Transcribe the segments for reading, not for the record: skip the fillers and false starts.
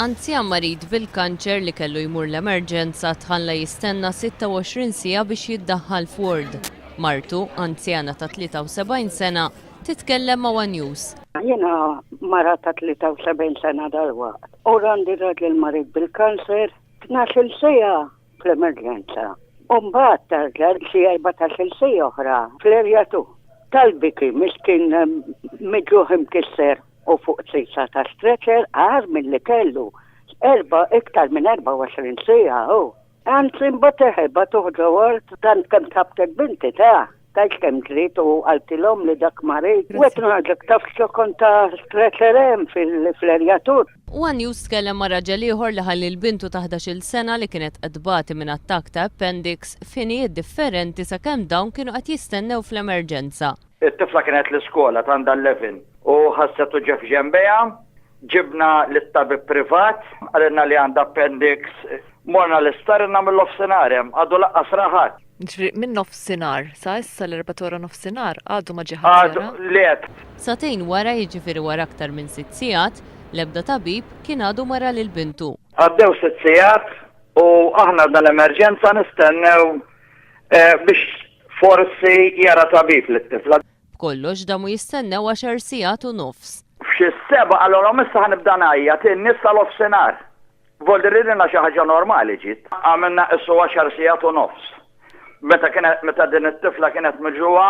Anzjan marid bil-kanċer li kellu jmur l-emerġenza tħalla jistenna 26 siegħa biex jiddaħħal f'ward. Martu, anzjana ta' 73 sena, titkellem ma' one News. Jiena mara ta' 73 sena dalwaqt. U għandi raġel marid bil-kanċer 12-il siegħa fl-emerġenza. U mbagħad tarġa' xi 14-il siegħa oħra fl-area 2. Tal-biki miskin miġuħ imkisser u fuq sisa ta' stretcher agħar milli kellu erba' iktar minn 24 siegħa hu. Anzi mbagħad eħe bagħtuh ġo ward tant kemm tħabbtet binti ta' tgħidx kemm ġriet u qaltilhom li dak marid. U qed ngħidlek taf x'ċokon ta' stretcher hemm fl-area 2. One News tkellem ma' raġel ieħor li ħalli 'l bintu ta' 11-il sena li kienet qed tbati minn attakk ta' appendix f'ħinijiet differenti sakemm dawn kienu qed jistennew fl-emerġenza. It-tifla kienet l-iskola t'għandha 11 u ħasset uġigħ f'ġenbejha. Ġibna lit-tabib privat, qalilna li għandha appendix. Morna l-isptar ilna mill-nofsinhar hemm, għadu lanqas ra ħadd. Jiġifieri minn nofsinhar sa issa l-erbgħa ta' wara nofsinhar għadu ma ġie ħadd jara? Għadu, le. Sagħtejn wara, jiġifieri wara aktar minn sitt sigħat, l-ebda tabib kien għadu ma ra lil bintu. Għaddew sitt sigħat u aħna għadna l-emerġenza nistennew biex Forsi jara tabib lit-tifla. B'kollox damu jistennew għaxar sigħat u nofs. F'xi s-sebgħa qalulhom issa ħa nibda ngħajjat in-nies sa nofsinhar. Voldi ridilna xi ħaġa normali ġiet. Għamilna qisu għaxar sigħat u nofs. Meta kienet meta din it-tifla kienet miġugħa.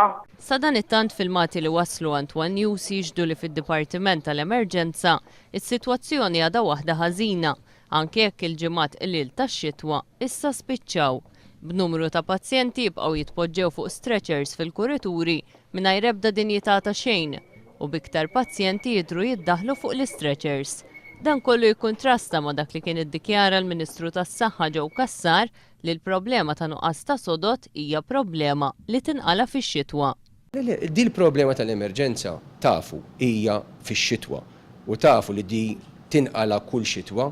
Sadanittant filmati li waslu għand one News jixhdu li fid-Dipartiment tal-Emerġenza, is-sitwazzjoni għadha waħda ħażina Anke jekk il-ġimgħat qliel tax-xitwa issa spiċċaw, b'numru ta' pazjenti jibqgħu jitpoġġew fuq stretchers fil-kurituri mingħajr ebda dinjità ta' xejn u b'iktar pazjenti jidhru jiddaħħlu fuq l-istretchers. Dan kollu jikkuntrasta ma' dak li kien iddikjara l-Ministru tas-Saħħa Joe Cassar li l-problema ta' nuqqas ta' sodod hija problema li tinqala' fix-xitwa. Le, le, di l-problema tal-emerġenza tafu hija fix-xitwa u tafu li di tinqala' kull xitwa.